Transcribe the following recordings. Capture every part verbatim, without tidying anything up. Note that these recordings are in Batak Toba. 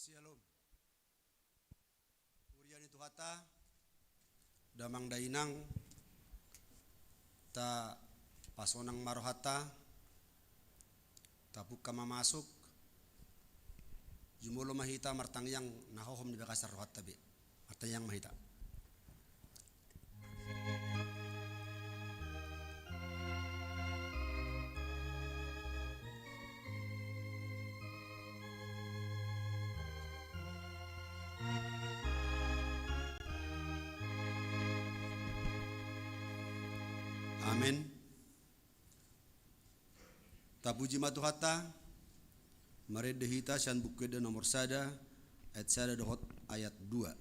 Syalom. Huria ni Tuhanta, damang dainang, tapasonang ma rohanta, tapungka ma masuk, jumolo ma hita martangiang na hohom di bagasan rohanta be. Martangiang ma hita. Amen. Tapuji ma Tuhanta. Marende hita sian Buku Ende nomor sada, ayat sada dohot ayat dua.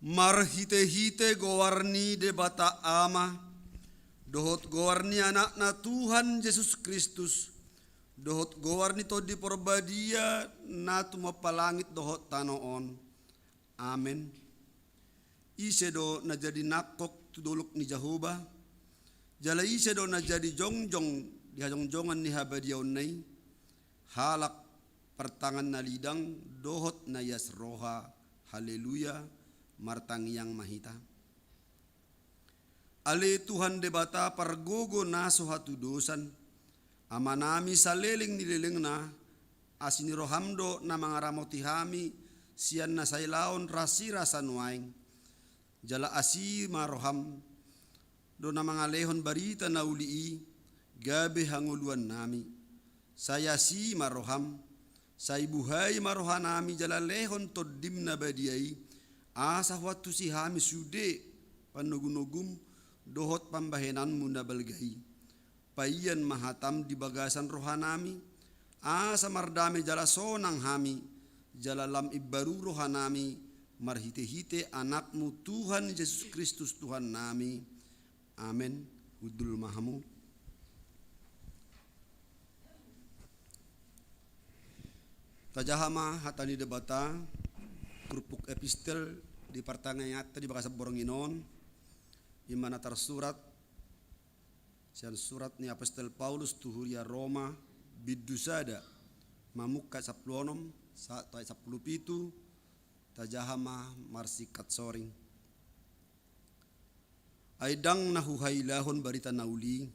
Marhitehite goar ni Debata Ama, dohot goar ni Anakna Tuhan Jesus Kristus, dohot goar ni Tondi Porbadia na tumompa langit dohot tano on. Amen. Ise do na jadi nangkok tu dolok ni Jahowa? Jala ise do na jadi jongjong di hajongjongan ni habadiaonna i? Halak partangan na lidang dohot na ias roha. Haleluya. Martangiang ma hita. Ale Tuhan Debata pargogo na so hatudosan, Amanami saleleng ni lelengna, asi ni roham do na mangaramoti hami sian na sai laon rasirasa nuaeng. Jala asi ma roham do na mangalehon barita na uli i gabe hangoluannami. Sai asi ma roham, sai buhai ma rohanami jala lehon Tondim na badia i, asa huantusi hami sude panogunogum dohot pambahenanmu na balga i. Paian ma hatam di bagasan rohanami, asa mardame jala sonang hami, jala lam imbaru rohanami, marhitehite Anakmu Tuhan Jesus Kristus Tuhannami. Amen. Hundul ma hamu. Tajaha ma hata ni Debata, turpuk epistel di partangianganta di bagasan borngin on, i ma na tarsurat sian surat ni apostel Paulus tu huria Roma, bindu sada, mamungka sampulu onom sahat tu sampulu pitu. Tajaha ma marsingkat soring. Ai ndang na huhailahon barita na uli,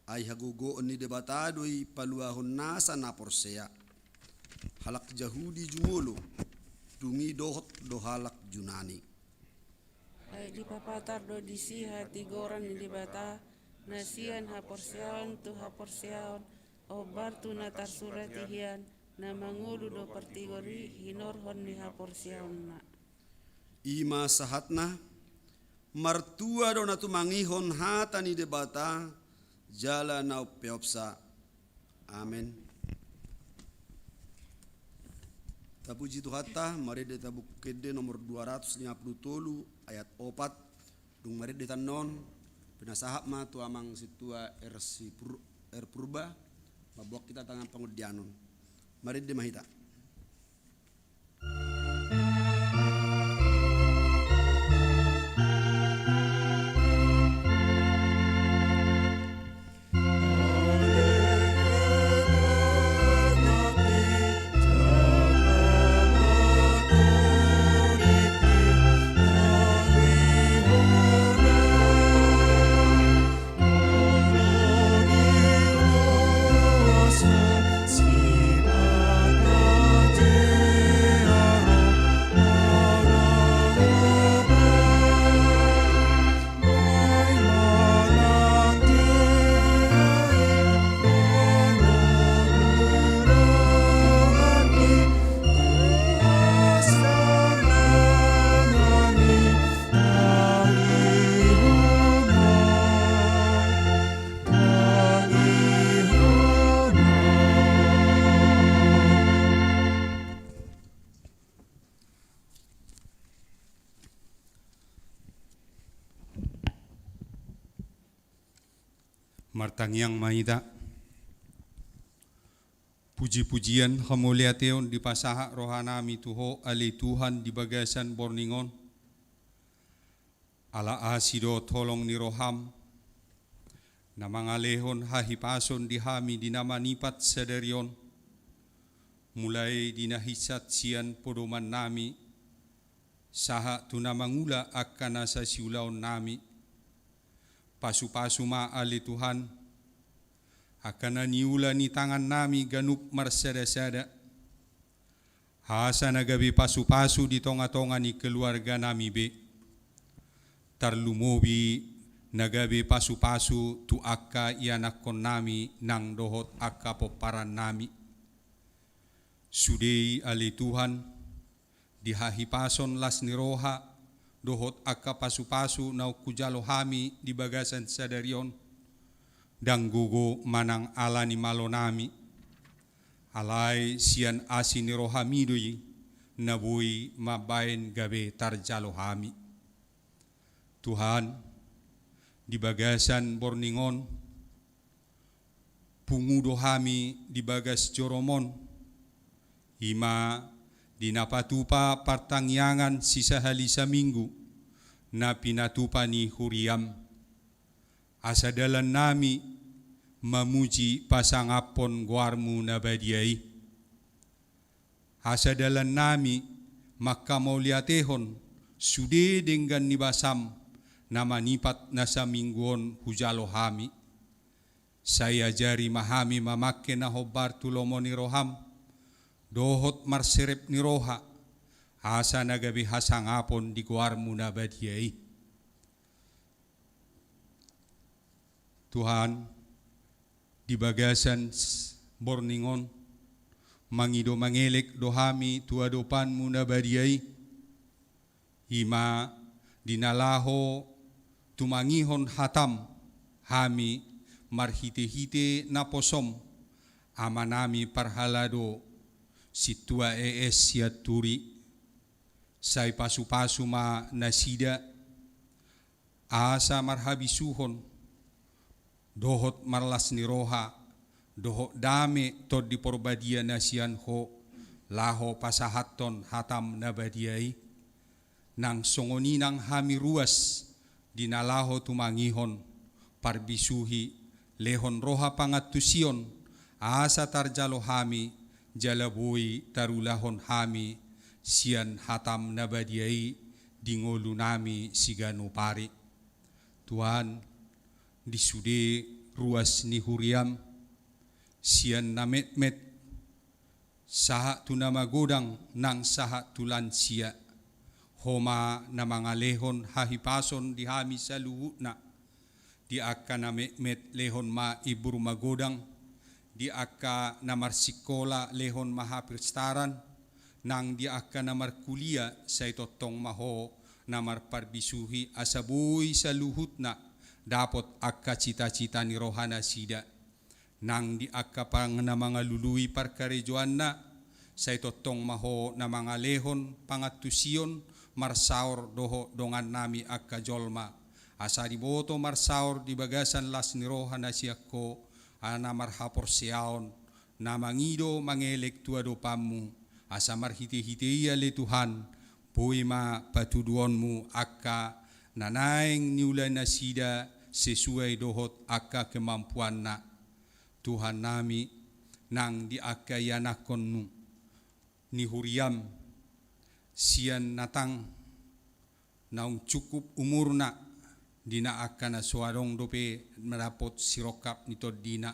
ai hagogoon ni Debata do i paluahon nasa na porsea, halak Jahudi jumolo, dung i dohot do halak Junani. Ai dipapatar do disi hatigoran ni Debata, na sian haporseaon tu haporseaon, ombar tu na tarsurat i hian, na mangolu do partigor i hinorhon ni haporseaonna. I ma sahatna, martua do na tumangihon hata ni Debata, jala na umpeopsa. Amen. Tapuji Tuhanta, marende ta Buku Ende nomor dua ratus lima puluh tolu, ayat opat. Dung marende ta annon, pinasahat ma tu amang sintua R. Sipur-, R. Purba, mamboan hita tangiang pangondianon. Marende ma hita. Martangiang ma hita. Puji-pujian, hamauliateon dipasahat rohanami tu Ho, ale Tuhan, di bagasan borngin on. Ala asi dohot holong ni roham, na mangalehon hahipason di hami di na manipat sadari on, mulai di na hinsat sian podomannami, sahat tu na mangula angka nasa siulaonnami. Pasu-pasu ma ale Tuhan, angka na niula ni tangannami ganup marsada-sada. Asa na gabe pasu-pasu di tonga-tonga ni keluarganami be. Tarlumobi na gabe pasu-pasu tu angka ianakkonnami nang dohot angka pomparannami. Sude i ale Tuhan, di hahipason las ni roha, dohot angka pasu-pasu naung hujalo hami di bagasan sadari on, ndang gogo manang ala ni malonami, alai sian asi ni rohami do i, na boi mambaen gabe tarjalo hami. Tuhan, di bagasan borngin on, pungu do hami di bagas jorom on, i ma di na patupa partangiangan sisahali saminggu, na pinatupa ni huriam. Asa dalannami mamuji pasangaphon goarmu na badia i. Asa dalannami manghamauliatehon sude denggan ni basam na manipat na saminggu on hujalo hami. Sai ajari ma hami mamangke na hombar tu lomo ni roham, dohot marserep ni roha, asa na gabe hasangapon di goarmu na badia i. Tuhan, di bagasan s-, borngin on, mangido mangelek do hami tu adopanmu na badia i, i ma di na laho tumangihon hatam hami marhite-hite naposom, amanami parhalado sintua E S Sianturi, sai pasu-pasu ma nasida, asa marhabisuhon, dohot marlas ni roha, dohot dame Tondi Porbadia na sian Ho, laho pasahathon hatam na badia i. Nang songon i nang hami ruas di na laho tumangihon, parbisuhi, lehon roha pangantusion, asa tarjalo hami, jala boi tarulahon hami sian hatam na badia i di ngolunami siganup ari. Tuhan, di sude ruas ni huriam, sian na metmet sahat tu na magodang nang sahat tu lansia, Ho ma na mangalehon hahipason di hami saluhutna. Di angka na metmet lehon ma imbur magodang, di angka na marsikola lehon ma hapistaran, nang di angka na markuliah sai tongtong ma Ho na marparbisuhi asa boi saluhutna dapot angka cita-cita ni rohanasida. Nang di angka pang na mangalului parkarejoanna, sai tongtong ma Ho na mangalehon pangantusion marsaor dohot dongannami angka jolma, asa diboto marsaor di bagasan las ni roha na sian Ho, na marhaporseaon, na mangido mangelek tu adopanMu, asa marhite-hite i ale Tuhan, boi ma patuduonMu angka na naeng niulanasida sesuai dohot angka kemampuanna. Tuhannami, nang di angka ianakhon ni huriam, sian na tang naung cukup umurna, di na angka na so adong dope mandapot sirongkap ni tondina.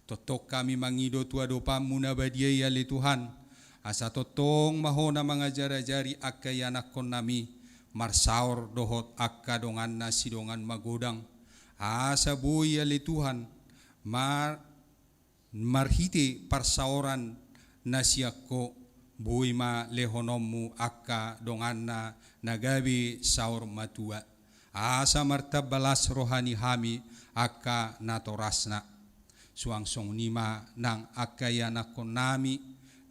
Tongtong hami mangido tu adopanMu na badia i ale Tuhan, asa tongtong ma Ho na mangajar-ajari angka ianakhonnami, marsaor dohot angka donganna sidongan magodang, asa boi ale Tuhan, mar marhite parsaoran na sian Ho, boi ma lehononMu angka donganna na gabe saur matua, asa martamba las roha ni hami angka natorasna. Suang songon i ma nang angka ianakhonnami,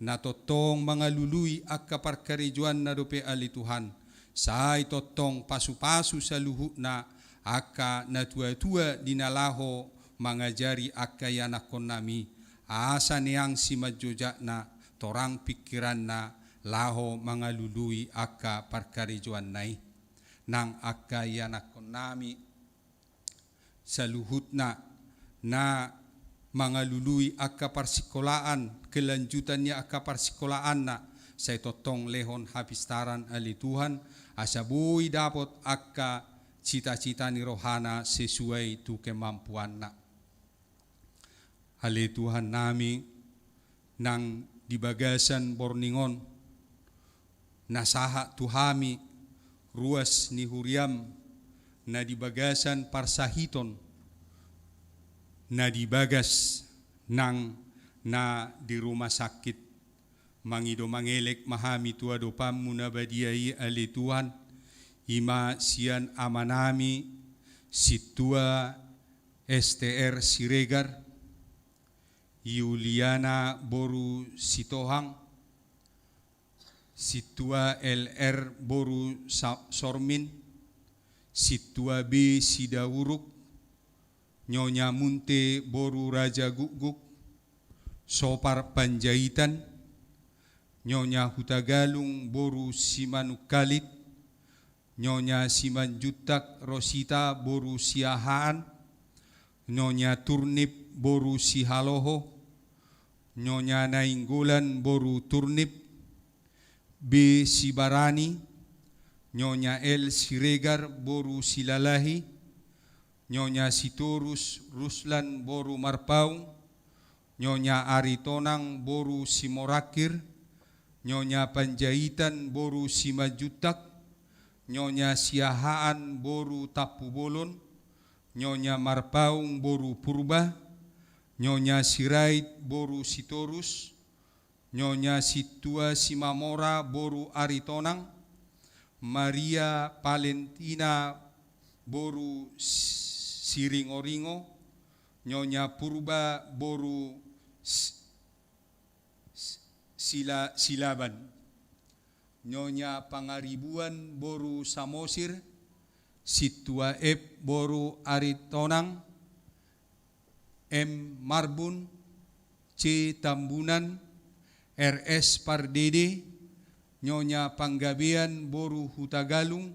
na tongtong mangalului angka parkarejoanna dope ale Tuhan, sai tongtong pasu-pasu saluhutna angka na tua-tua di na laho mangajari angka ianakhonnami, asa neang simanjojakna torang pingkiranna laho mangalului angka parkarejoanna i. Nang angka ianakhonnami saluhutna na mangalului angka parsikolaan, kelanjutan ni angka parsikolaanna, sai tongtong lehon hapistaran ale Tuhan, asa boi dapot angka cita-cita ni rohana sesuai tu kemampuanna. Ale Tuhannami, nang di bagasan borngin on, na sahat tu hami ruas ni huriam, na di bagasan parsahiton, na di bagas nang na di rumah sakit. Mangido mangelek ma hami tu adopanMu na badia i ale Tuhan, i ma sian amanami, Sintua S T R Siregar, Yuliana boru Sitohang, Sintua L R boru Sa-, Sormin, Sintua B Sidauruk, Nyonya Munte boru Raja Gukguk, Sopar Panjaitan, Nyonya Hutagalung boru Simanungkalit, Nyonya Simanjuntak Rosita boru Siahaan, Nyonya Turnip boru Sihaloho, Nyonya Nainggolan boru Turnip, B Sibarani, Nyonya L Siregar boru Silalahi, Nyonya Sitorus Ruslan boru Marpaung, Nyonya Aritonang boru Simorangkir, Nyonya Panjaitan boru Simanjuntak, Nyonya Siahaan boru Tampubolon, Nyonya Marpaung boru Purba, Nyonya Sirait boru Sitorus, Nyonya Sintua Simamora boru Aritonang, Maria Valentina boru Siringoringo, Nyonya Purba boru S-, S-, Sila-, Silaban, Nyonya Pangaribuan boru Samosir, Sintua F boru Aritonang, M Marbun, C Tambunan, R S Pardede, Nyonya Panggabean boru Hutagalung,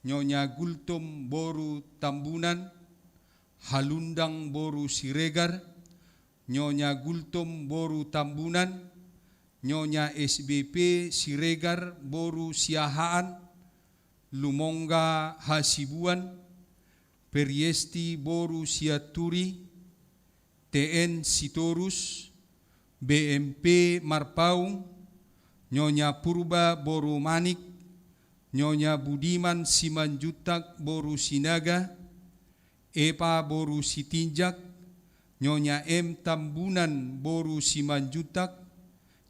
Nyonya Gultom boru Tambunan, Halundang boru Siregar, Nyonya Gultom boru Tambunan, Nyonya S B P Siregar boru Siahaan, Lumongga Hasibuan, Periesti boru Sianturi, T N Sitorus, B M P Marpaung, Nyonya Purba boru Manik, Nyonya Budiman Simanjuntak boru Sinaga, Epa boru Sitinjak, Nyonya M Tambunan boru Simanjuntak,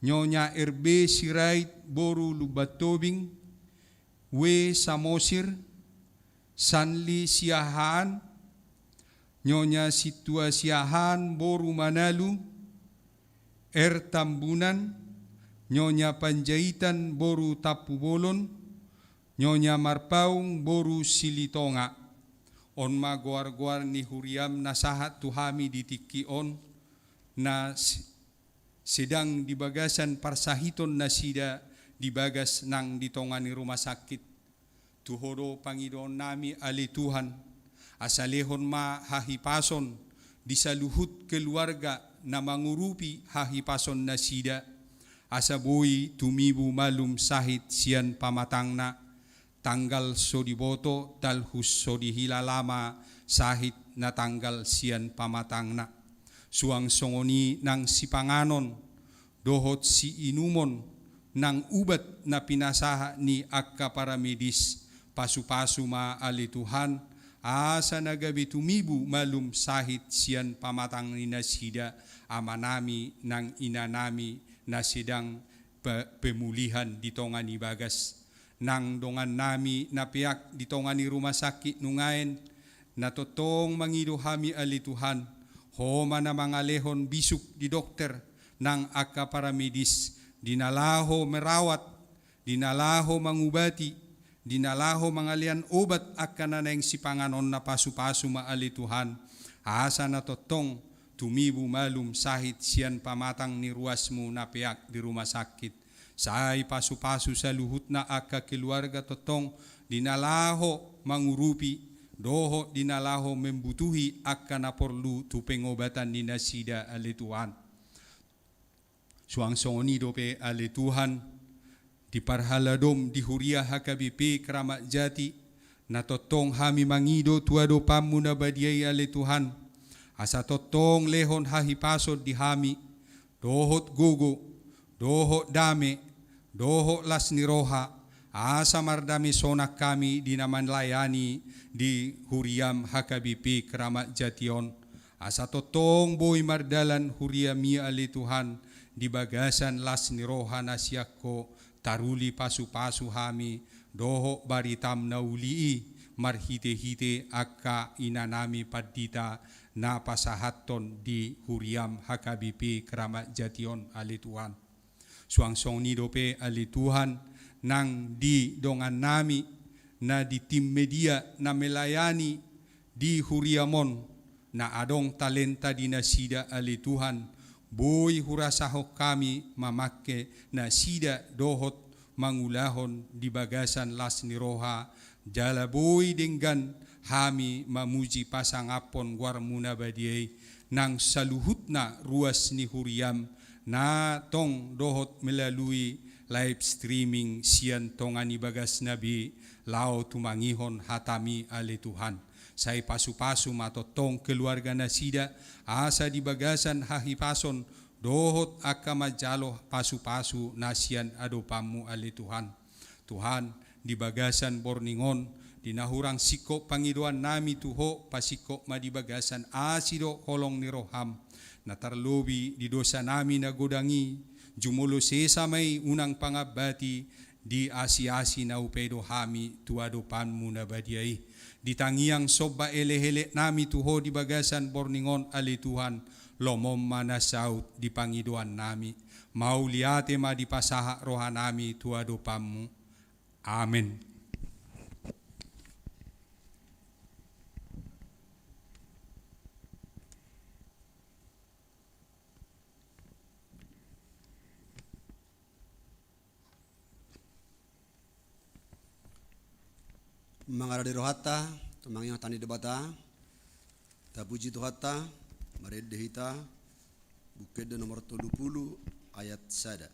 Nyonya R B Sirait boru Lumbantobing, W Samosir, Sanli Siahaan, Nyonya Sintua Siahaan boru Manalu, R Tambunan, Nyonya Panjaitan boru Tampubolon, Nyonya Marpaung boru Silitonga. On ma goar-goar ni huriam na sahat tu hami di tingki on, na s-, sedang di bagasan parsahiton nasida di bagas nang di tonga ni rumah sakit. Tu Ho do pangidoannami, ale Tuhan, asa lehon ma hahipason di saluhut keluarga na mangurupi hahipason nasida, asa boi tumibu malum sahit sian pamatangna, tanggal so diboto, talhus so dihilala ma sahit na tanggal sian pamatangna. Suang songon i nang sipanganon dohot siinumon nang ubat na pinasahat ni angka paramedis, pasu-pasu ma ale Tuhan, asa na gabe tumibu malum sahit sian pamatang ni nasida amanami nang inanami na sedang pe-, pemulihan di tonga ni bagas. Nang dongannami na peak di tonga ni rumah sakit nuaeng, na tongtong mangido hami ale Tuhan, Ho ma na mangalehon bisuk di dokter nang angka paramedis, di na laho merawat, di na laho mangubati, di na laho mangalean obat angka na naeng sipanganonna, pasu-pasu ma ale Tuhan, asa na tongtong tumibu malum sahit sian pamatang ni ruasmu na peak di rumah sakit. Sai pasu-pasu saluhutna angka keluarga tongtong di na laho mangurupi dohot di na laho membutuhi angka na porlu tu pengobatan ni nasida ale Tuhan. Suang songon i dope ale Tuhan, di parhaladom di huria H K B P Keramat Jati, na tongtong hami mangido tu adopanmu na badia i ale Tuhan, asa tongtong lehon hahipason di hami, dohot gogo, dohot dame, dohot las ni roha, asa mardame sonang hami di na manlayani di huriam H K B P Keramat Jati on, asa tongtong boi mardalan huriami ale Tuhan di bagasan las ni roha na sian Ho, taruli pasu-pasu hami dohot baritam na uli i marhite-hite angka inanami pandita na pasahathon di huriam H K B P Keramat Jati on ale Tuhan. Suang songon i dope ale Tuhan, nang di dongannami na di tim media na melayani di huriam on, na adong talenta di nasida ale Tuhan, boi hurasahon hami mamangke nasida dohot mangulahon di bagasan las ni roha, jala boi denggan hami mamuji pasangaphon goarmu na badia i, nang saluhutna ruas ni huriam na tong dohot melalui live streaming sian tonga ni bagasna be laho tumangihon hatami ale Tuhan. Sai pasu-pasu ma tongtong keluarga nasida, asa di bagasan hahipason dohot angka manjalo pasu-pasu na sian adopanmu ale Tuhan. Tuhan, di bagasan borngin on, di na hurang singkop pangidoannami tu Ho, pasingkop ma di bagasan asi dohot holong ni roham, na tarlobi di dosanami na godang i, jumolo sesa ma i unang pangambati, diasi-asi na hupaedo hami tu adopanmu na badia i. Di tangiang somba elek-eleknami tu Ho di bagasan borngin on ale Tuhan, lomo ma na saut di pangidoannami. Mauliate ma dipasahat rohanami tu adopanmu. Amen. Mangarade rohanta, tumangihon hata ni Debata, tapuji Tuhanta, marende hita, Buku Ende nomor tolu pulu ayat sada.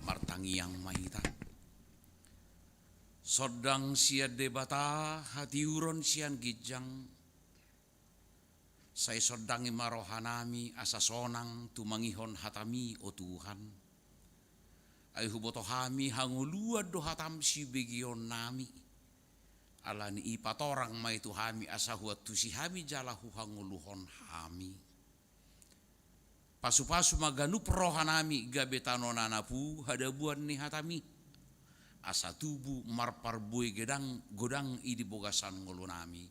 Martangiang ma hita. Sondang sian Debata, hatiuron sian ginjang, sai sondangi ma rohanami asa sonang tumangihon hataMi, o Tuhan. Ai huboto hami hangoluan do hataM sibegeonnami. Alani i patorang ma i tu hami asa huantusi hami jala huhangoluhon hami. Pasupasu ma ganup rohanami gabe tano na napu hadabuan ni hataMi. Asa tubu marparbue gedang godang i di bagasan ngolunami.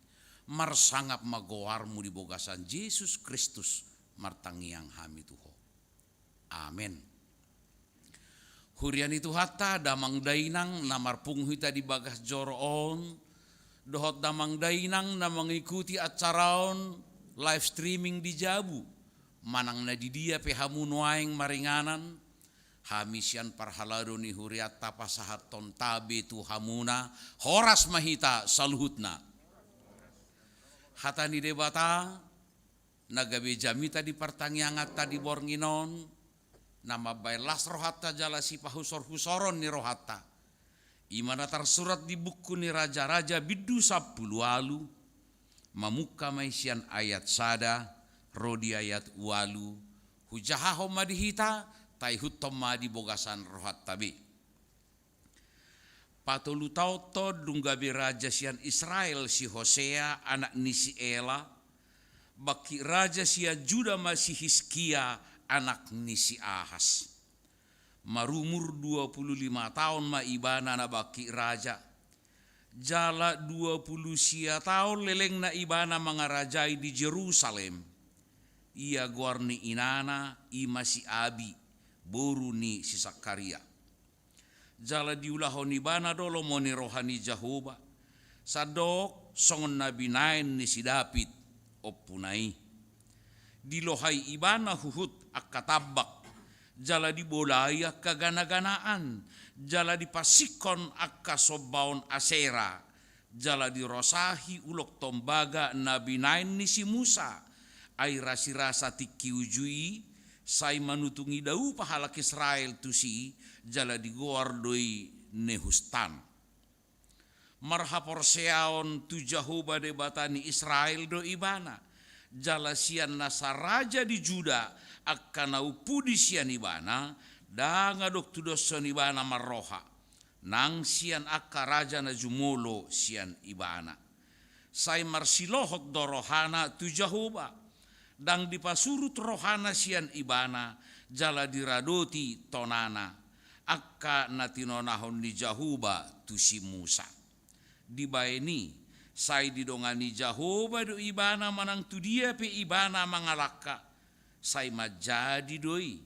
Marsangap ma goarMu di bagasan Jesus Kristus martangiang hami tu Ho. Amen. Huria ni Tuhanta, damang dainang na marpungu hita di bagas joro on, dohot damang dainang na mangikuti acara on live streaming di jabu, manang na di dia pe hamu nuaeng maringanan, hami sian parhalado ni hurianta pasahathon tabe tu hamuna, horas ma hita saluhutna. Hata ni Debata, na gabe jamita di partangianganta di borngin on, na mambahen las rohanta jala sipahusorhusoron ni rohanta. I ma na tarsurat di buku ni Rajaraja bindu sampulu ualu, mamungka ma i sian ayat sada ro di ayat ualu, hujahahon ma di hita, taihuthon ma di bagasan rohanta be. Patolu taon ton dung gabe raja sian Israel si Hosea anak ni si Ela, bangkit raja sian Juda ma si Hiskia anak ni si Ahas. Marumur dua pulu lima taon ma ibana na bangkit raja. Jala dua pulu sia taon lelengna ibana mangarajai di Jerusalem. Ia goar ni inana i ma si Abi, boru ni si Sakaria. Jala diulahon ibana do lomo ni roha ni Jahowa, sandok songon na binahen ni si David, ompuna i. Dilohai ibana huhut angka tambak, jala dibolai angka ganaganaan, jala dipansingkon angka sombaon Asera, jala dirosahi ulok tombaga na binahen ni si Musa, ai rasirasa tingki uju i, sai manutungi daupa halak Israel tusi, jala digoar do i Nehustan. Marhaporseaon tu Jahowa Debata ni Israel do ibana, jala sian nasa raja di Juda angka na umpudi sian ibana, ndang adong tudoshon ibana marroha, nang sian angka raja na jumolo sian ibana. Sai marsilohot do rohana tu Jahowa, ndang dipasurut rohana sian ibana, jala diradoti tonana, angka na tinonahon ni Jahowa tu si Musa. Dibahen i, sai didongani Jahowa do ibana manang tu dia pe ibana mangalangka, sai manjadi do i.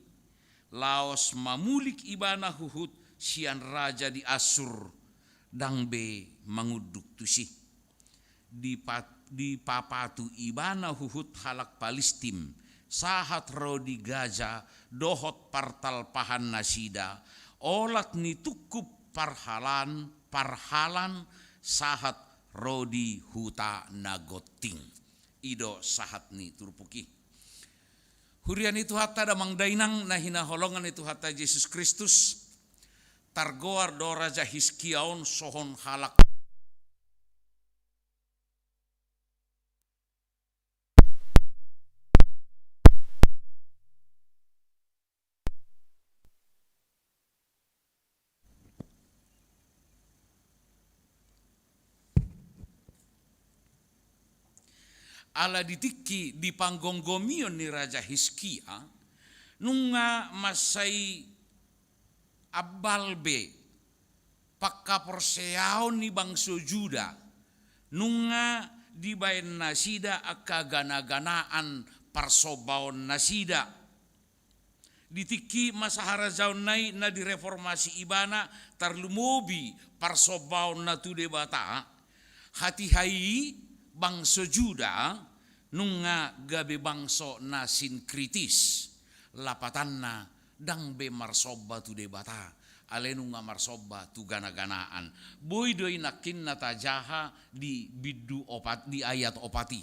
Laos mamulik ibana huhut sian raja di Assur, ndang be mangunduk tusi. Dipa-, dipapatu ibana huhut halak Palistim, sahat ro di Gaza, dohot partalpahannasida, olat ni tungkup parhalan, parhalan, sahat ro di huta na gonting. I do sahat ni turpuk i. Huria ni Tuhanta damang dainang na hinaholongan ni Tuhanta Jesus Kristus, targoar do Raja Hiskia on songon halak Ala di tingki di panggomgomion ni Raja Hiskia, nunga mansai ambal be panghaporseaon ni bangso Juda, nunga dibaen nasida angka ganaganaan parsombaon nasida. Di tingki masa harajaonna i na direformasi ibana, tarlumobi parsombaonna tu Debata, hatiha i bangso Juda nunga gabe bangso na sinkritis. Lapatanna, ndang be marsomba tu Debata, alai nunga marsomba tu ganaganaan. Boi do i nangkin na tajaha di bindu opat, di ayat opat i.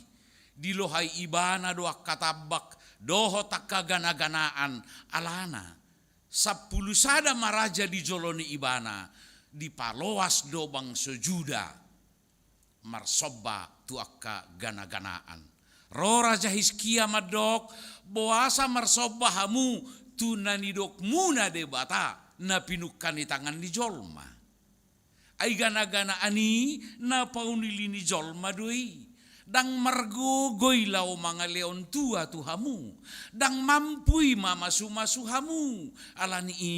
Dilohai ibana do angka tambak dohot angka ganaganaan, alana sampulu sada ma raja di jolo ni ibana, dipaloas do bangso Juda marsomba tu angka ganaganaan. Ro Raja Hiskia mandok, boasa marsomba hamu tu na nidokmuna Debata na pinungka ni tangan ni jolma? Ai ganaganaan i na paunili ni jolma do i. Ndang margogo i laho mangalehon tua tu hamu. Ndang mampu i mamasumasu hamu. Alani i,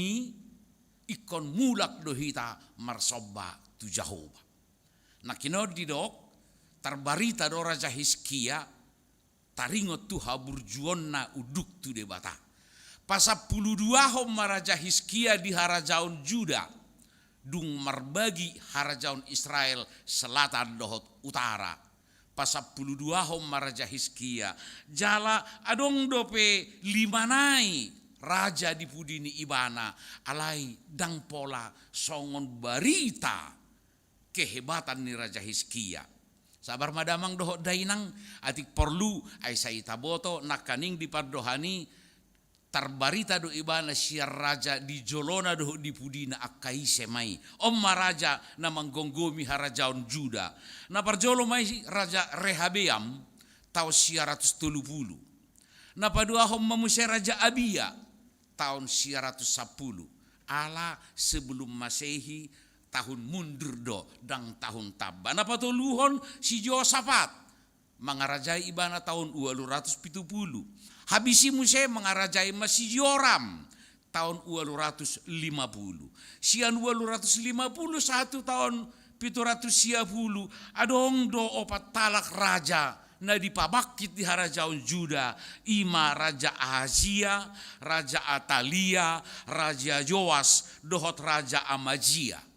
ingkon mulak do hita marsomba tu Jahowa. Nangkin on didok, tarbarita do Raja Hiskia taringot tu haburjuonna unduk tu Debata. Pasampuluduahon ma Raja Hiskia di harajaon Juda, dung marbagi harajaon Israel selatan dohot utara. Pasampuluduahon ma Raja Hiskia, jala adong dope lima nai raja di pudi ni ibana, alai ndang pola songon barita kehebatan ni Raja Hiskia. Sabar ma damang dohot dainang, atik porlu, ai sai taboto, nangkaning di pandohan i, tarbarita do ibana sian raja di jolona dohot di pudina, angka ise ma i. On ma raja na manggomgomi harajaon Juda. Na parjolo ma i Raja Rehabeam, taon sia ratus tolu pulu. Na paduahon ma muse Raja Abia, taon sia ratus sampulu. Ala sebelum Masehi, tahun mundur do, ndang tahun tamba. Na patoluhon si Josafat, mangarajai ibana taon ualu ratus pitu pulu. Habis i muse mangarajai ma si Joram, taon ualu ratus lima pulu. Sian ualu ratus lima pulu sahat tu taon pitu ratus sia pulu, adong do opat halak raja na dipabangkit di harajaon Juda, i ma Raja Ahazia, Raja Atalia, Raja Joas, dohot Raja Amazia.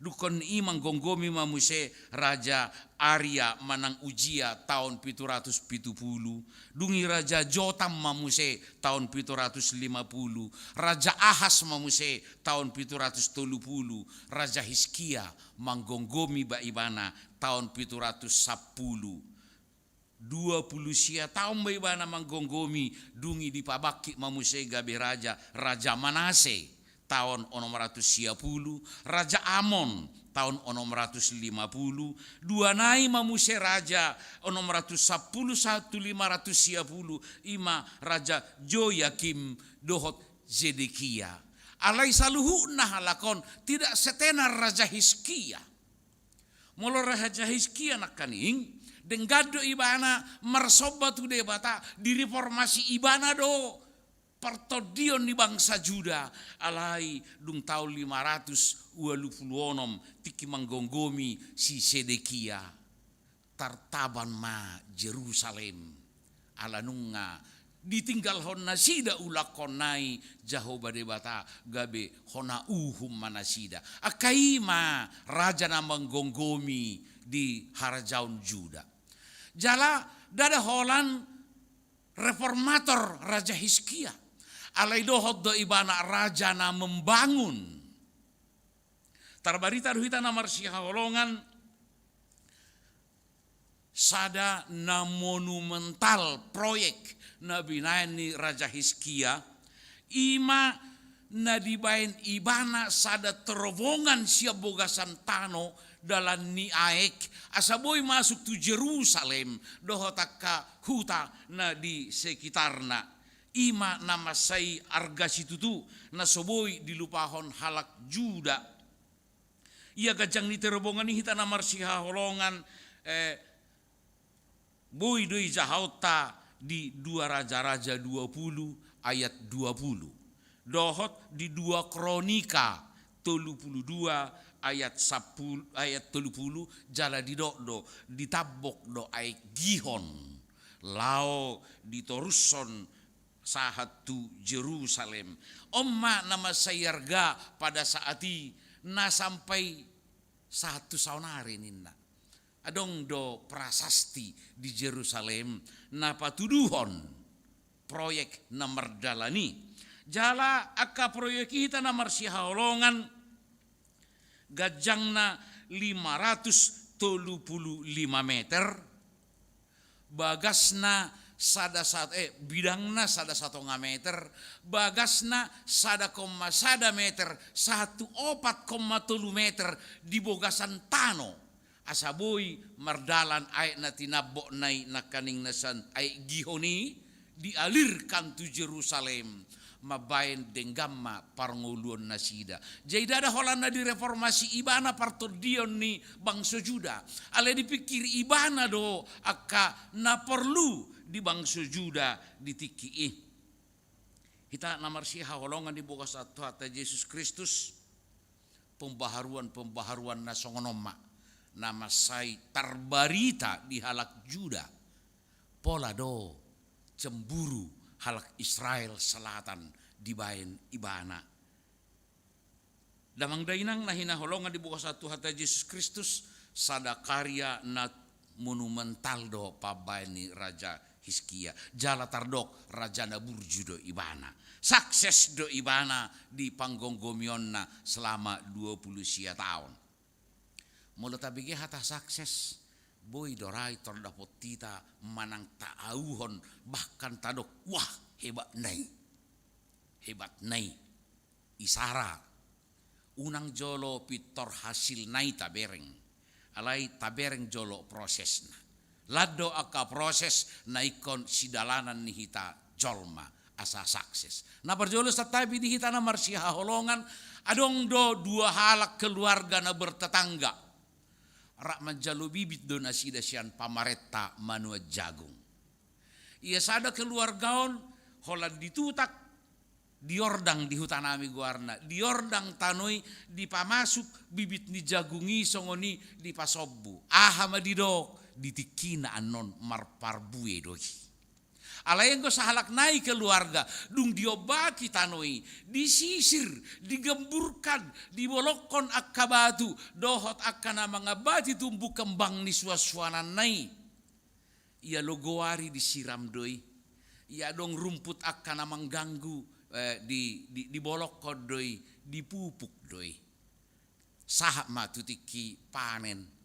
Dungkon i manggomgomi ma muse Raja Aria manang Uzia taon pitu ratus pitu pulu, dung i Raja Jotam ma muse taon pitu ratus lima pulu, Raja Ahas ma muse taon pitu ratus tolu pulu, Raja Hiskia manggomgomi ba ibana taon pitu ratus sampulu. Dua pulu sia taon ma ibana manggomgomi, dung i dipabangkit ma muse gabe raja, Raja Manase, taon onom ratus sia pulu, Raja Amon, taon onom ratus lima pulu, dua nai ma muse raja, onom ratus sampulu sahat tu lima ratus sia pulu, i ma Raja Joyakim dohot Zedekia. Alai saluhutna halak on tidak setenar Raja Hiskia. Molo Raja Hiskia nangkaning, denggan do ibana marsomba tu Debata, direformasi ibana do partondion ni bangsa Juda, alai dung taon lima ratus ualu pulu onom tingki manggomgomi si Zedekia, tartaban ma Jerusalem. Ala nunga ditinggalhon nasida ulakkonna i Jahowa Debata, gabe hona uhum ma nasida. Angka i ma raja na manggomgomi di harajaon Juda. Jala ndada holan reformator Raja Hiskia. Alai dohot do ibana raja na membangun. Tarbarita do hita na marsihaholongan, Sada na monumental proyek na binaen ni Raja Hizkia, i ma na dibaen ibana sada terowongan sian bogasan tano, dalan ni aek, asa boi masuk tu Jerusalem dohot angka huta na di sekitarna. I ma na mansai arga situtu na so boi dilupahon halak Juda. Ia ganjang ni terowongan i, hita na marsihaholongan, eh, boi do i jahaonta di Dua Raja-raja dua pulu ayat dua pulu, dohot di Dua Kronika tolu pulu dua ayat sapuluh, ayat tolu pulu, jala didok do, ditambok do aek Gihon laho ditorushon sahat tu Jerusalem. On ma na mansai arga pada saat i, na sampai sahat tu saonari ninna. Adong do prasasti di Jerusalem na patuduhon proyek na mardalan i. Jala angka proyek i, hita na marsihaholongan, ganjangna lima ratus tolu pulu lima meter, bagasna sada sat-, eh, bidangna sada satonga meter, bagasna sada koma sada meter, sahat tu opat koma tolu meter di bogasan tano. Asa boi mardalan aek na tinambokna i, nangkaning na sian aek Gihon i, dialirkan tu Jerusalem, mambaen denggan ma parngoluon nasida. Jadi ndada holan na direformasi ibana partondion ni bangso Juda. Alai dipikiri ibana do angka na porlu di bangso Juda di tingki i. Hita na marsihaholongan dibogasan Tuhanta Jesus Kristus, pembaharuan-pembaharuan na songon on ma na mansai tarbarita di halak Juda. Pola do cemburu halak Israel Selatan dibaen ibana. Damang dainang na hinaholongan dibogasan Tuhanta Jesus Kristus, sada karya na monumental do pambaen ni Raja Hizkia. Jala tardok raja na burju do ibana. Sukses do ibana di panggomgomionna selama dua pulu sia taon. Molo tabege hata sukses, boi do ra i tordapot hita manang taauhon, bahkan tadok, wah, hebatna i. Hebatna i. Isara, unang jolo pintor hasilna i tabereng, alai tabereng jolo prosesna. Lan do angka proses na ingkon sidalanan ni hita jolma asa sukses. Na parjolo santabi di hita na marsihaholongan, adong do dua halak keluarga na bertetangga. Rap manjalo bibit do nasida sian pamarenta manuan jagung. Ia sada keluarga on holan ditutak, diordang di hutanami goarna, diordang tano i, dipamasuk bibit ni jagung i songon i, dipasombu. Aha ma didok? Di tingkina annon marparbue do i. Alai anggo sahalak nai keluarga, dung diombaki tano i, disisir, digemburkan, dibolongkon angka batu dohot angka na mangambati tumbu kembang ni suansuananna i. Ia logo ari disiram do i. Ia adong rumput angka na mangganggu, eh, di, di, dibolongkon do i, dipupuk do i. Sahat ma tu tingki panen.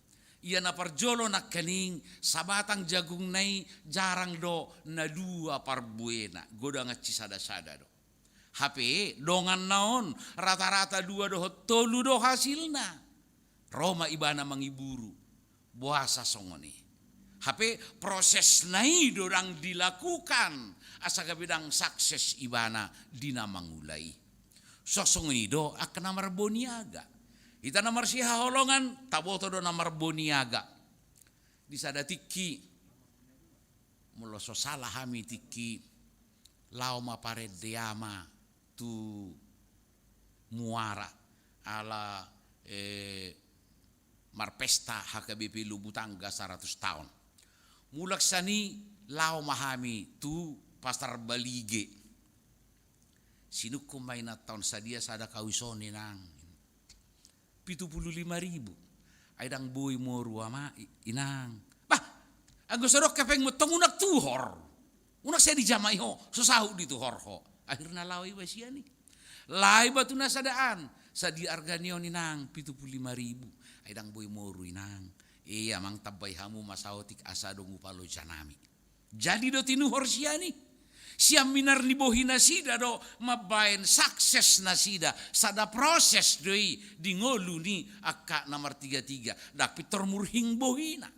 Ia na parjolo nangkaning sabatang jagungna i jarang do na dua parbuena, godang ansi sada-sada do. Hape donganna on rata-rata dua dohot tolu do hasilna. Ro ma ibana mangiburu, boasa songon i? Hape prosesna i do ndang dilakukan asa gabe ndang sukses ibana di na mangula i. So songon i do angka na marboniaga. Hita na marsihaholongan, taboto do na marboniaga. Di sada tingki, molo so sala hami tingki, laho ma parende ama tu Muara ala, eh, marpesta H K B P Lumbutangga saratus taon. Mulak sian i laho ma hami tu Pasar Balige. Sinungkun ma inanta on, sadia sada kaus on, inang? Pitu pulu lima ribu. Ai ndang boi moru ama, i-, inang. Bah, anggo so dok hepengmu tong unang tuhor. Unang sai dijamai ho, so saut dituhor ho. Akhirna laho iba sian i. Laho iba tu na sadaan, sadia arga ni on, inang? Pitu pulu lima ribu. Ai ndang boi moru, inang. Ia, amang, tambai hamu ma saotik asa adong upaloja nami. Jadi do tinuhor sian i. Sian minar ni bohi nasida do mambaen sukses nasida, sada proses do i di ngolu ni angka na martigatiga, ndang pintor murhing bohina.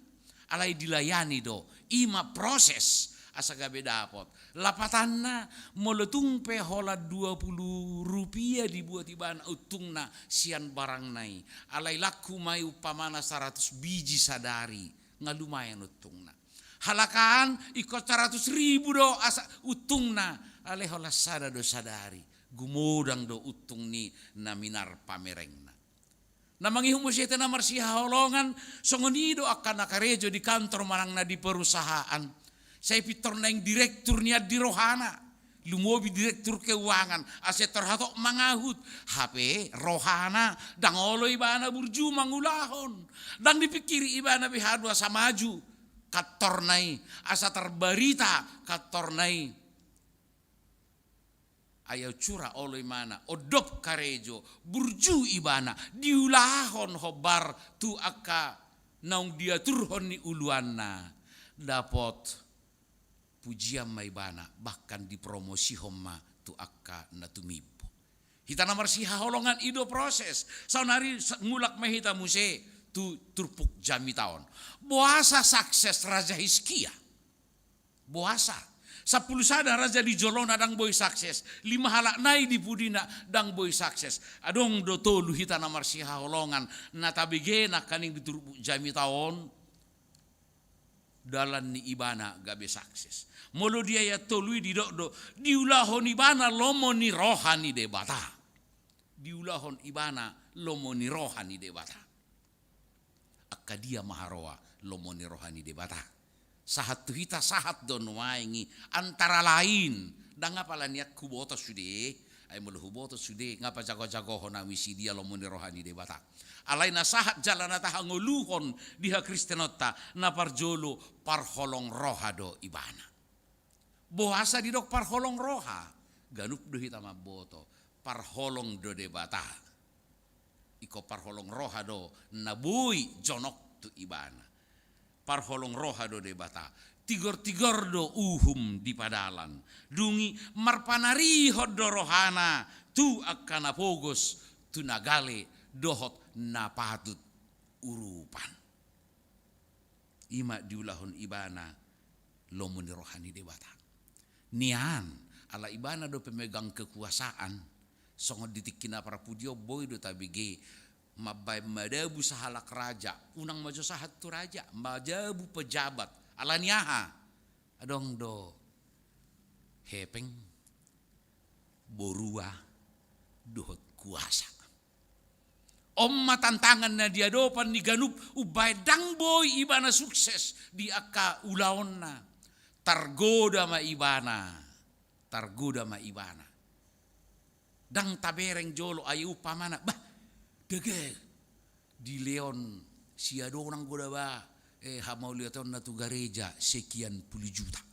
Alai dilayani do, i ma proses asa gabe dapot. Lapatanna, molo tung pe holan dua pulu rupia dibuat ibana untungna sian barangna i, alai langku ma i umpamana saratus biji sadari, nga lumayan untungna. Halak an ingkon saratus ribu do asa untungna, alai holan sada do sadari, gumodang do untung ni na minar pamerengna. Na mangihut muse hita na marsihaholongan, songon i do angka na karejo di kantor manang na di perusahaan. Sai pintor naeng direktur nian di rohana, lumobi direktur keuangan, asa pintor hatop mangahut. Hape rohana ndang olo ibana burju mangulahon. Ndang dipingkiri ibana be haduan asa maju kantorna i, asa tarbarita kantorna i. Ai on sura olo ibana, ondop karejo, burju ibana, diulahon hombar tu angka naung diaturhon ni uluanna, dapot pujian ma ibana, bahkan dipromosihon ma tu angka na tumimbo. Hita na marsihaholongan, i do proses. Saonari sa-, mulak ma hita muse tu turpuk jamita on. Boasa sukses Raja Hizkia? Boasa? Sampulu sada raja di jolona ndang boi sukses, lima halak nai di pudina ndang boi sukses. Adong do tolu hita na marsihaholongan na tabege nangkaning di turpuk jamita on, dalan ni ibana gabe sukses. Molo di ayat tolu i didok do, diulahon ibana lomo ni roha ni Debata. Diulahon ibana lomo ni roha ni Debata. Angka dia ma haroa lomo ni roha ni Debata? Sahat tu hita, sahat do nuaeng i, antara lain, ndang apala nian huboto sude, ai molo huboto sude, nga pajagojagohon hami sidia lomo ni roha ni Debata. Alai na sahat jala na tahangoluhon di hakristenonta, na parjolo parholong roha do ibana. Boasa didok parholong roha? Ganup do hita mamboto, parholong do Debata. Ingkon parholong roha do na boi jonok tu ibana. Parholong roha do Debata. Tigortigor do uhum di padalan. Dung i marpanarihon do rohana tu angka na pogos, tu na gale dohot na patut urupan. I ma diulahon ibana lomo ni roha ni Debata. Nian, ala ibana do pemegang kekuasaan, songon di tingki na parpudi on boi do tabege, mambaen madabu sahalak raja, unang ma jo sahat tu raja, madabu pejabat, ala ni aha? Adong do hepeng, borua, dohot kuasa. On ma tantangan na di adopan ni ganup, umbaen ndang boi ibana sukses di angka ulaonna. Targoda ma ibana, targoda ma ibana. Ndang tabereng jolo, ai umpamana, bah, dege, dilehon siadonang do da bah, eh, hamauliateonna tu gareja sekian puluh juta.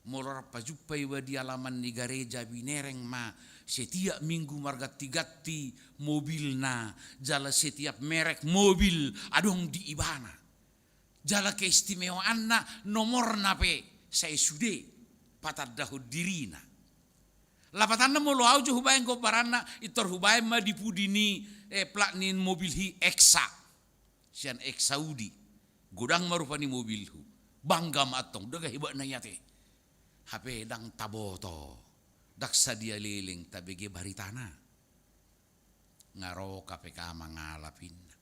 Molo rap pajumpa iba di alaman ni gareja, binereng ma, setiap minggu marganti-ganti mobilna, jala setiap merek mobil adong di ibana. Jala keistimewaanna, nomorna pe sai sude patandahon dirina. Lapatanna, molo au jo hubaen gombaranna, pintor hubaen ma di pudi ni, eh, plat ni mobil hi, X A. Sian X A Audi. Godang ma rupani mobilhu. Bangga ma antong, dega hebatna i ate. Hape ndang taboto, ndang sadia leleng tabege baritana. Nga ro K P K mangalap inna.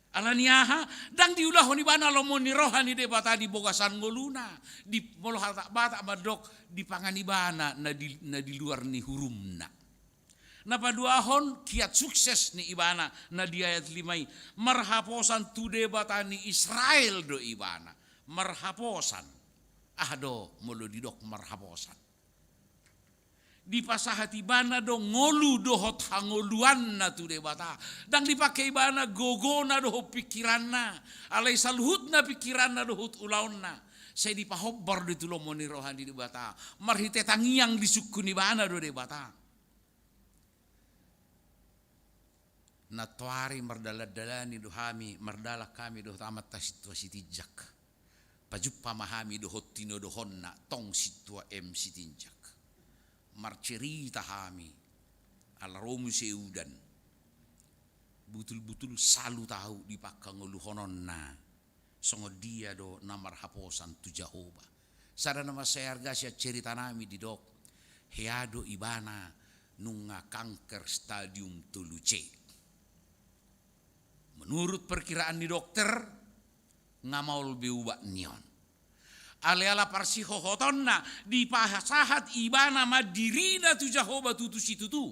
Ala ni aha? Ndang diulahon ibana lomo ni roha ni Debata di bagasan ngoluna. Di molo Batak mandok, dipangan ibana na di, na di luar ni hurumna. Na paduahon, kiat sukses ni ibana na di ayat lima i, marhaposan tu Debata ni Israel do ibana. Marhaposan. Aha do molo didok marhaposan? Dipasahat ibana do ngolu dohot hangoluanna tu Debata. Ndang dipake ibana gogona dohot pingkiranna. Alai saluhutna pingkiranna dohot ulaonna sai dipahombar do tu lomo ni roha ni Debata. Marhite tangiang disungkun ibana do Debata. Nantoari mardalan-dalani do hami, mardalan hami dohot Amanta Sintua Sitinjak. Pajumpa ma hami dohot tinodohonna, tong Sintua M Sitinjak. Marcerita hami, ala ro muse udan. Butul-butul salut ahu di pangkangoluhononna. Songon dia do na marhaposan tu Jahowa. Sada na mansai arga sian ceritanami didok, hea do ibana nunga kanker stadium tolu C. Menurut perkiraan ni dokter, nga maol be ubat ni on. Alai ala parsihohotonna, dipasahat ibana ma dirina tu Jahowa tutu situtu.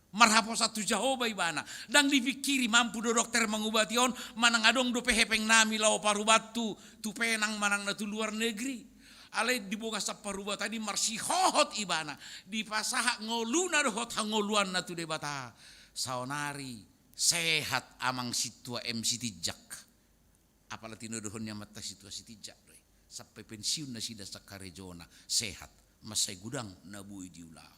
Marhaposan tu Jahowa ibana. Ndang dipingkiri mampu do dokter mangubati on, manang adong dope hepengnami laho parubat tu, tu Penang manang na tu luar negeri. Alai di bagasan parubatan i marsihohot ibana, dipasahat ngoluna dohot hangoluanna tu Debata. Saonari sehat Amang Sintua M Sitinjak. Apala tinodohon ni Amanta Sintua Sitinjak do i. Sampe pensiun nasida sian karejona, sehat. Mansai godang na boi diulahon.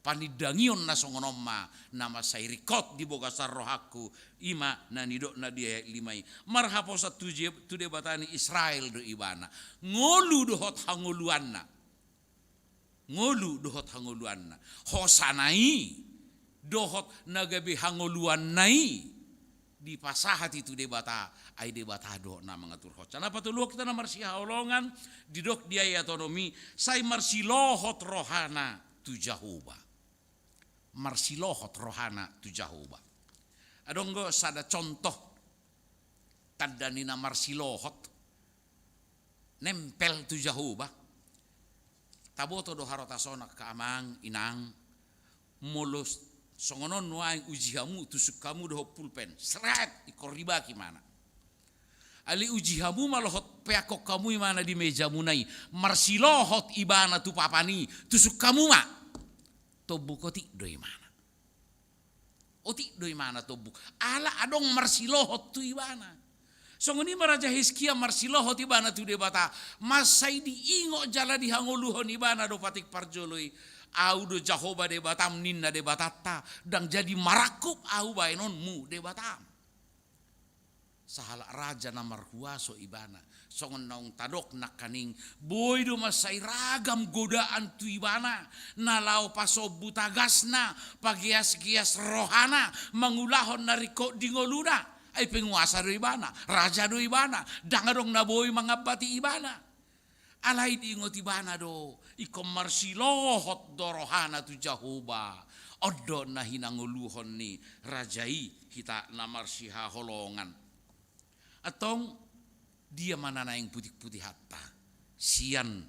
Panindangion na songon on ma na mansai ringkot di bagasan rohangku, i ma na nidokna di ayat lima i. Marhaposan tu Je-, tu Debata ni Israel do ibana. Ngolu dohot hangoluanna. Ngolu dohot hangoluanna. Hosana i dohot na gabe hangoluanna i dipasahat i tu Debata, ai Debata do na mangaturhon. Sai na patoluhon hita na marsihaholongan, didok di ayat onom i, sai marsilohot rohana tu Jahowa. Marsilohot rohana tu Jahowa. Adong do sada contoh tanda ni na marsilohot, nempel tu Jahowa. Taboto do harotasona angka amang, inang, molo songon on nuaeng uji hamu, tusuk hamu dohot pulpen, seret, ingkon ribak ibana. Alai uji hamu ma dohot peakhon hamu ibana di mejamuna i, marsilohot ibana tu papan i, tusuk hamu ma. Tombuk otik do ibana. Otik do ibana tombuk. Ala adong marsilohot tu ibana. Songon i ma Raja Hiskia marsilohot ibana tu Debata. Mansai diingot jala dihangoluhon ibana do patik parjolo i. Ahu do Jahowa Debatam ninna Debatanta. Ndang jadi marangkup ahu baenonmu Debatam. Sahalak raja na marhuaso ibana. Songon naung tadok nangkaning, boi do mansai ragam godaan tu ibana, na laho pasombu tagasna, pageas-geas rohana, mangulahon na ringkot di ngoluna. Ai penguasa do ibana, raja do ibana, ndang adong na boi mangambati ibana. Alai diingot ibana do, ingkon marsilohot do rohana tu Jahowa. On do na hinangoluhon ni raja i, hita na marsihaholongan. Antong, dia ma na naeng putik-putihanta sian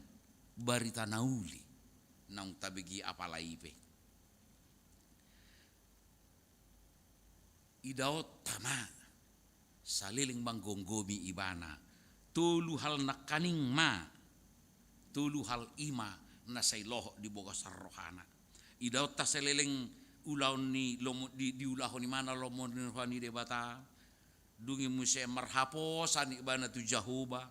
barita na uli naung tabege apala i pe. Idaonta ma saleleng manggomgomi ibana, tolu hal nangkaning ma, tolu hal i ma na sai lohot di bagasan rohana. Idaonta saleleng ulaon ni lomo-, di, diulahon ibana lomo ni roha ni Debata, dung i muse marhaposan ibana tu Jahowa,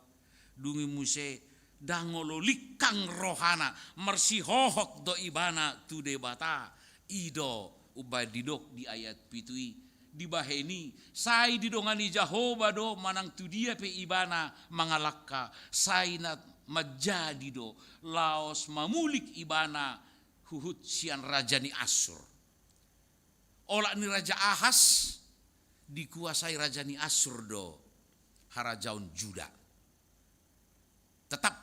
dung i muse ndang olo lingkang rohana, marsihohot do ibana tu Debata. I do umbahen didok di ayat pitu i, dibahen i, sai didongani Jahowa do manang tu dia pe ibana mangalangka, sai na manjadi do laos mamulik ibana huhut sian raja ni Assur. Olat ni Raja Ahas, dikuasai raja ni Assur do harajaon Juda. Tetap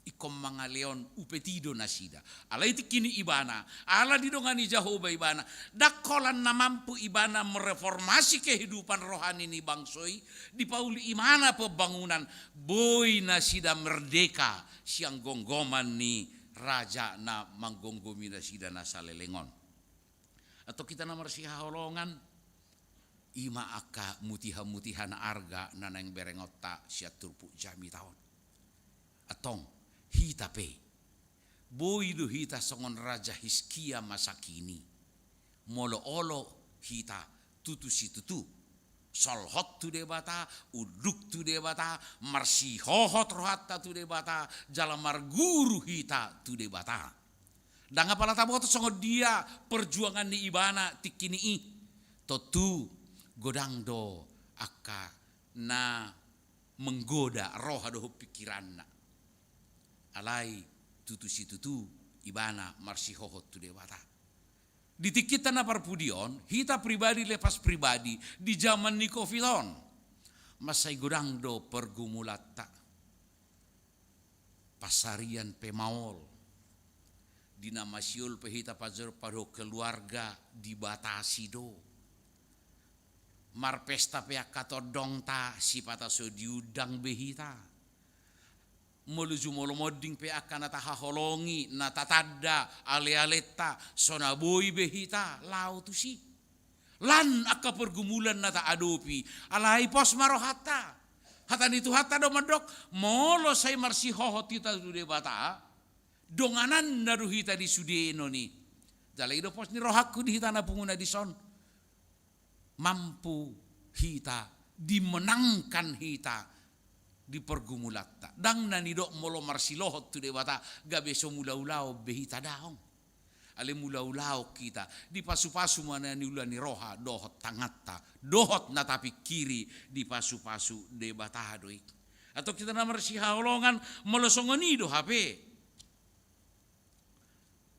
ingkon mangalehon upeti do nasida. Alai tingki ni ibana, ala didongani Jahowa ibana, ndang holan na mampu ibana mereformasi kehidupan rohani ni bangso i, dipauli ibana pembangunan, boi nasida merdeka sian gomgoman ni raja na manggomgomi nasida na saleleng on. Antong hita na marsihaholongan, i ma angka mutiha-mutiha na arga na naeng berengonta sian turpuk jamita on. Antong, hita pe, boi do hita songon Raja Hiskia masa kini. Molo olo hita tutu situtu solhot tu Debata, unduk tu Debata, marsihohot rohanta tu Debata, jala marguru hita tu Debata. Ndang apala taboto songon dia perjuangan ni ibana tingki ni i. Tontu godang do angka na menggoda roha dohot pikiranna. Alai tutu situtu ibana marsihohot tu Debata. Di tingkinta na parpudi on, hita pribadi lepas pribadi di jaman ni covid on, mansai godang do pergumulanta. Pansarian pe maol. Di na masiol pe hita pajor pado keluarga dibatasi do. Marpesta pe angka tondongta sipata so diundang be hita. Molo jumolo monding pe angka na tahaholongi, na tatanda, alealenta, so na boi be hita laho tusi. Lan angka pergumulan na taadopi, alai pos ma rohanta. Hata ni Tuhanta do mandok, molo sai marsihohot hita tu Debata, dongananna do hita di sude non i. Jala i do pos ni rohangku di hita na pungu na dison. Mampu hita, dimenangkan hita di pergumulanta. Ndang na nidok molo marsihohot tu Debata gabe so mulaulaon be hita, daong. Alai mulaulaon hita, dipasupasu ma na niula ni roha dohot tanganta, dohot na tapingkiri, dipasupasu Debata do i. Antong hita na marsihaholongan, molo songon i do hape,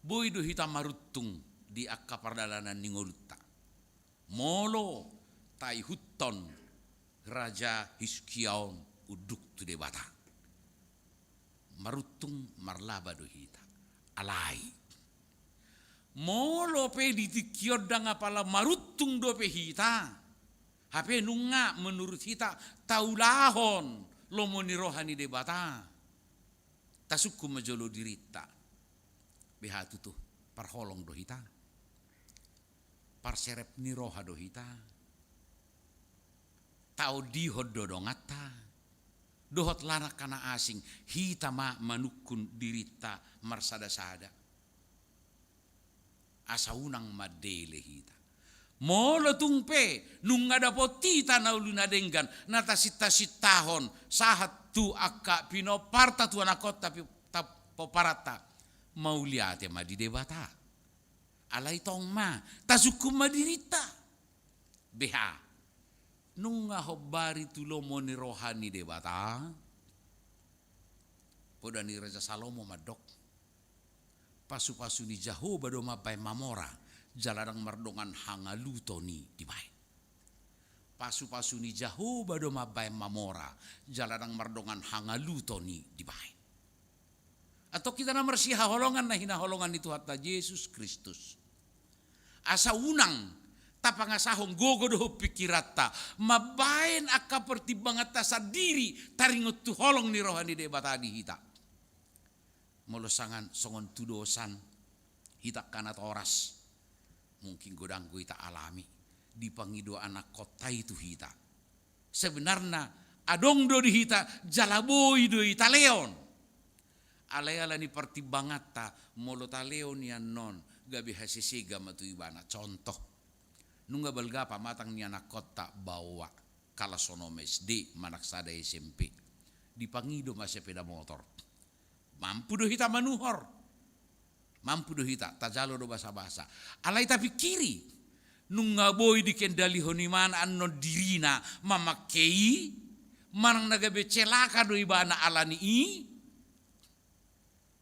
boi do hita maruntung di angka pardalanan ni ngolunta. Molo taihuthon Raja Hiskia on unduk tu Debata, maruntung marlaba do hita. Alai molo pe di tingki on ndang apala maruntung dope hita, hape nunga menurut hita taulahon lomo ni roha ni Debata, tasungkun ma jolo dirinta. Beha tutu, parholong do hita, parserep ni roha do hita, taondihon do donganta, dohot lan angka na asing, hita ma manungkun dirinta marsadasada. Asa unang mandele hita. Molo tung pe nunga dapot hita na uli na denggan, na tasintahon sahat tu angka pinomparta, tu anakkonta, pi-, ta-, pomparanta, mauliate ma di Debata. Alai tong ma, tasungkun ma dirinta. Beha, nunga hombari tu lomo ni roha ni Debata? Poda ni Raja Salomo mandok, pasupasu ni Jahowa do mambahen mamora, jala ndang mardongan hangaluton i dibahen. Pasupasu ni Jahowa do mambahen mamora, jala ndang mardongan hangaluton i dibahen. Antong hita na marsihaholongan na hinaholongan ni Tuhanta Jesus Kristus, asa unang tapangasahon gogo dohot pingkiranta mambahen angka pertimbanganta sandiri taringot tu holong ni roha ni Debata di hita. Molo songon, songon tudosan, hita angka natoras, mungkin godang do hita alami, dipangido anakkonta i tu hita. Sebenarna adong do di hita jala boi do i talehon. Alai ala ni pertimbanganta, molo talehon i annon, gabe hasesega ma tu ibana. Contoh, nunga balga pamatang ni anakkonta baoa, kalas onom S D manang sada S M P, dipangido ma sepeda motor. Mampu do hita manuhor. Mampu do hita, tajalo do basabasa. Alai tapingkiri, nunga boi dikendalihon ibana annon dirina mamangke i, manang na gabe celaka do ibana ala ni i.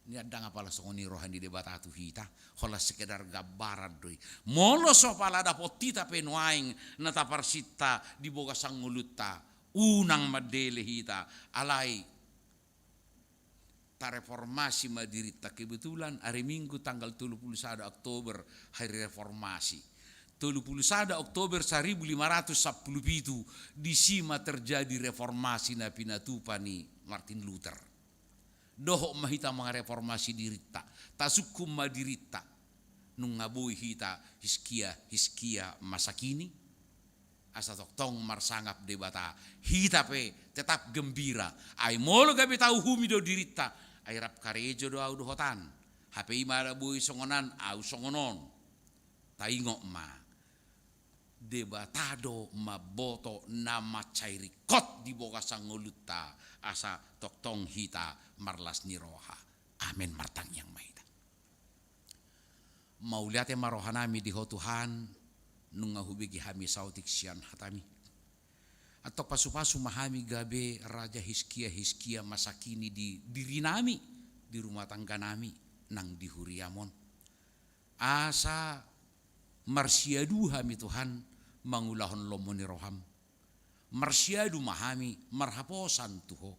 Nian ndang apala songon i roha ni Debata tu hita, holan sekedar gambaran do i. Molo so pala dapot hita pe nuaeng na taparsinta di bagasan ngolunta, unang mandele hita, alai tareformasi ma dirinta. Kebetulan hari Minggu tanggal tolu pulu sada Oktober hari reformasi. Tolu pulu sada Oktober saribu lima ratus sampulu pitu, disi ma terjadi reformasi na pinatupa ni Martin Luther. Dohot ma hita mangareformasi dirinta, tasungkun ma dirinta. Nunga boi hita Hiskia, Hiskia masa kini? Asa tongtong marsangap Debata, hita pe tetap gembira. Ai molo gabe tauhumi do dirinta, ai rap karejo do ahu dohot an, hape i ma na boi songon an, ahu songon on. Taingot ma, Debata do mamboto na mansai ringkot di bagasan ngolunta, asa tongtong hita marlas ni roha. Amen. Martangiang ma hita. Mauliate ma rohanami di Ho Tuhan, nunga hubege hami saotik sian hataMi. Antong pasupasu ma hami gabe Raja Hiskia, Hiskia masa kini di dirinami, di rumah tangganami, nang di huriaM on. Asa marsiadu hami Tuhan mangulahon lomo ni rohaM. Marsiadu ma hami marhaposan tu Ho.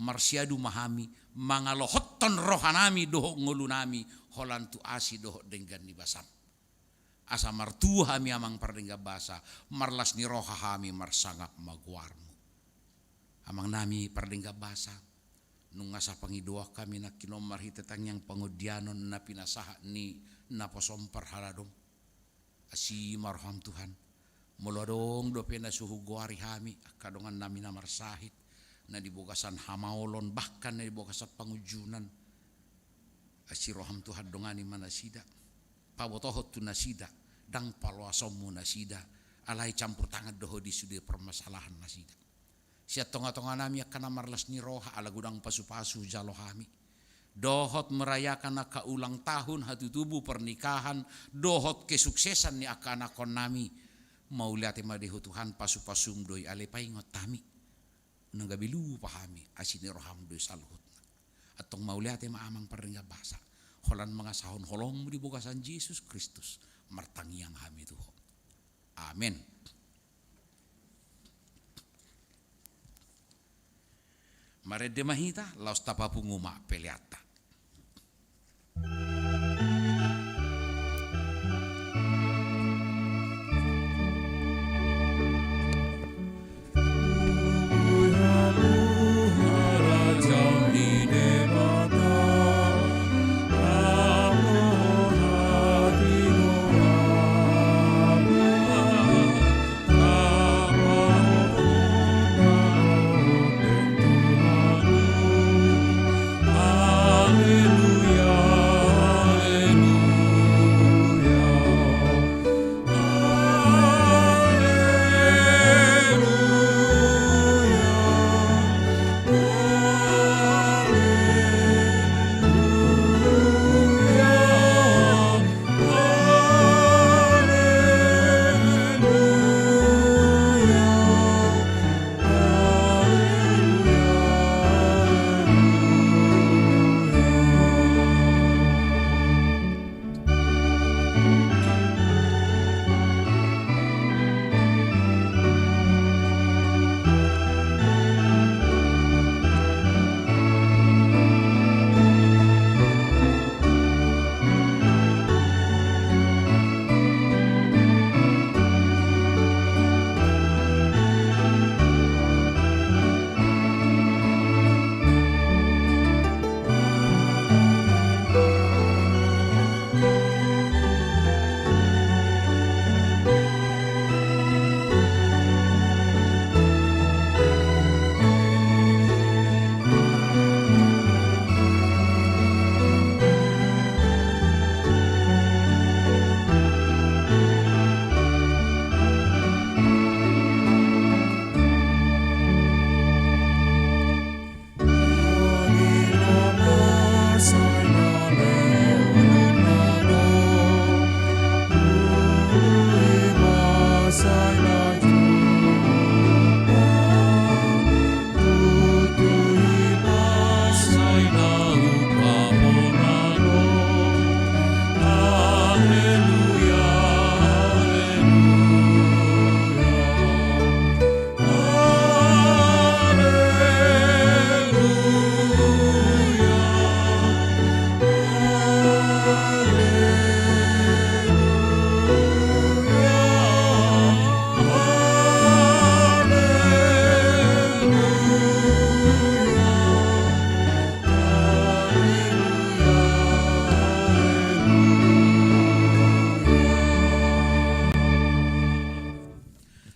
Marsiadu ma hami mangalohothon rohanami dohot ngolunami holan tu asi dohot denggan ni basaM. Asa martua hami Amang pardenggan basa, marlas ni roha hami marsangap ma goarMu. Amangnami pardenggan basa, nunga sapangidoan hami nangkin on marhite tangiang pangondianon na pinasahat ni naposoM parhaladoM. Asi ma rohaM Tuhan, molo adong dope na so hugoari hami, angka dongannami na marsahit, na di bagasan hamaolon, bahkan na di bagasan pangunjunan. Asi rohaM Tuhan, dongani ma nasida, pabotohon tu nasida, ndang paloasonMu nasida, alai campur tangan do Ho di sude permasalahan nasida. Sian tonga-tonganami angka na marlas ni roha ala godang pasupasu jalo hami. Dohot merayakan angka ulang tahun, hatutubu, pernikahan, dohot kesuksesan ni angka anakkonnami. Mauliate ma di Ho Tuhan, pasupasuM do i, alai paingot hami. Unang gabe lupa hami, asi ni rohaM do i saluhutna. Antong mauliate ma Amang pardenggan basa. Holan mangasahon holongMu di bagasan Jesus Kristus, martangiang hami tu Ho. Amen. Marende ma hita, laos tapapungu ma peleanta.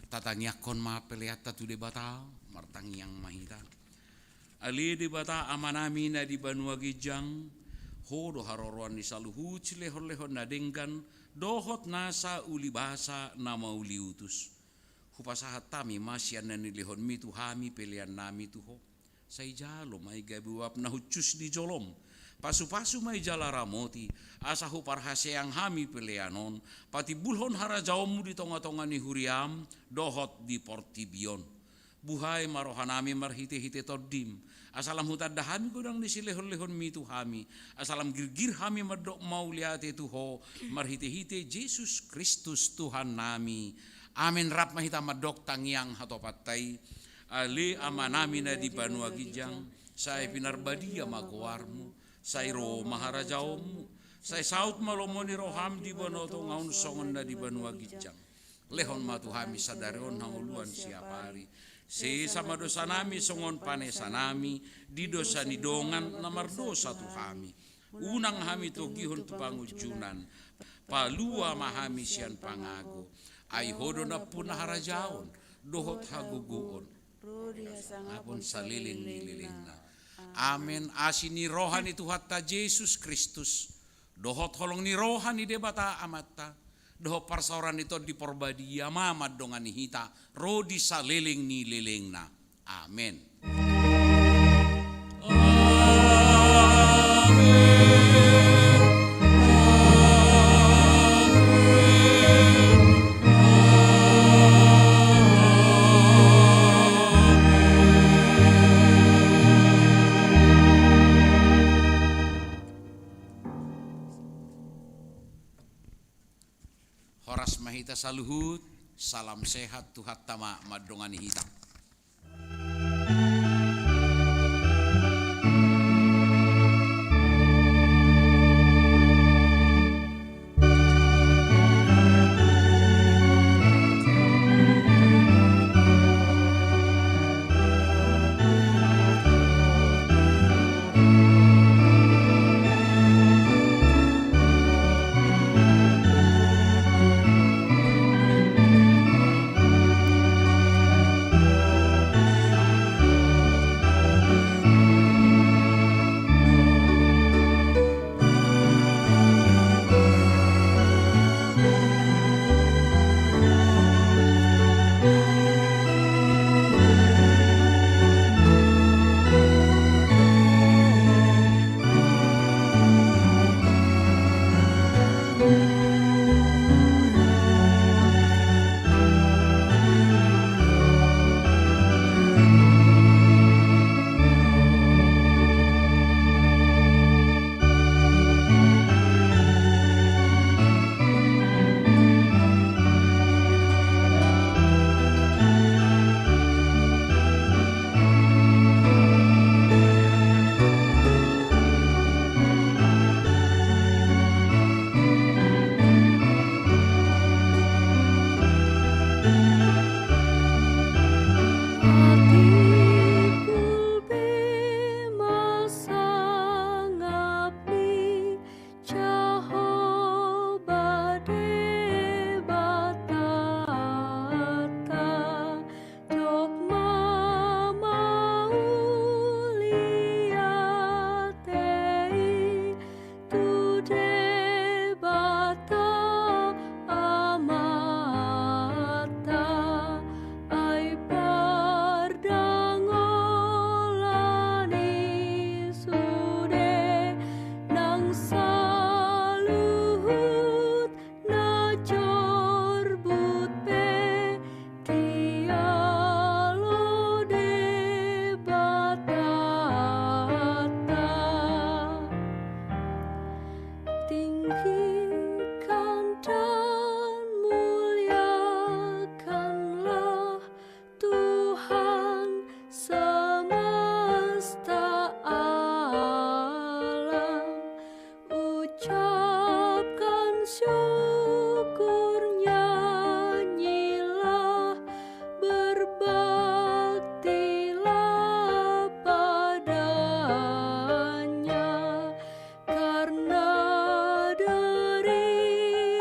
Tatangiangkon ma peleanta tu Debata, martangiang ma hita. Ale Debata Amanami na di banua ginjang, Ho do haroroan ni saluhut silehon-lehon na denggan, dohot nasa ulibasa na mauliutus. Hupasahat hami ma sian na nilehonMi tu hami peleannami tu Ho. Sai jalo ma i gabe uap na hushus di joloM, Pasupasu ma i jala ramoti, asa huparhaseang hami pelean on, patimbulhon harajaonmu di tongatonga ni huriam dohot di portibi on. Buhai ma rohanami marhitehite Tondim, asa lam hutanda hami godang ni silehonlehonmi tu hami, asa lam girgir hami mandok mauliate tu Ho marhitehite Jesus Kristus Tuhannami. Amen. Rap ma hita mandok tangiang hatopanta i. Ale Amanami na di banua ginjang, sai pinarbadia ma goarmu, sai ro ma harajaonmu, sai saut ma lomo ni roham di banua tonga on songon na di banua ginjang. Lehon ma tu hami sadari on hangoluan siapari. Sesa ma dosanami songon panesanami di dosa ni dongan na mardosa tu hami. Unang hami togihon tu pangunjunan. Palua ma hami sian pangago. Ai Ho do nampuna harajaon dohot hagogoon, ro di hasangapon saleleng ni lelengna. Amen. Asi ni roha ni Tuhanta Jesus Kristus, dohot holong ni roha ni Debata Amanta, dohot parsaoran ni Tondi Porbadia ma mandongani hita ro di saleleng ni lelengna. Amen. Horas ma hita saluhut, salam sehat, Tuhanta ma mandongani hita.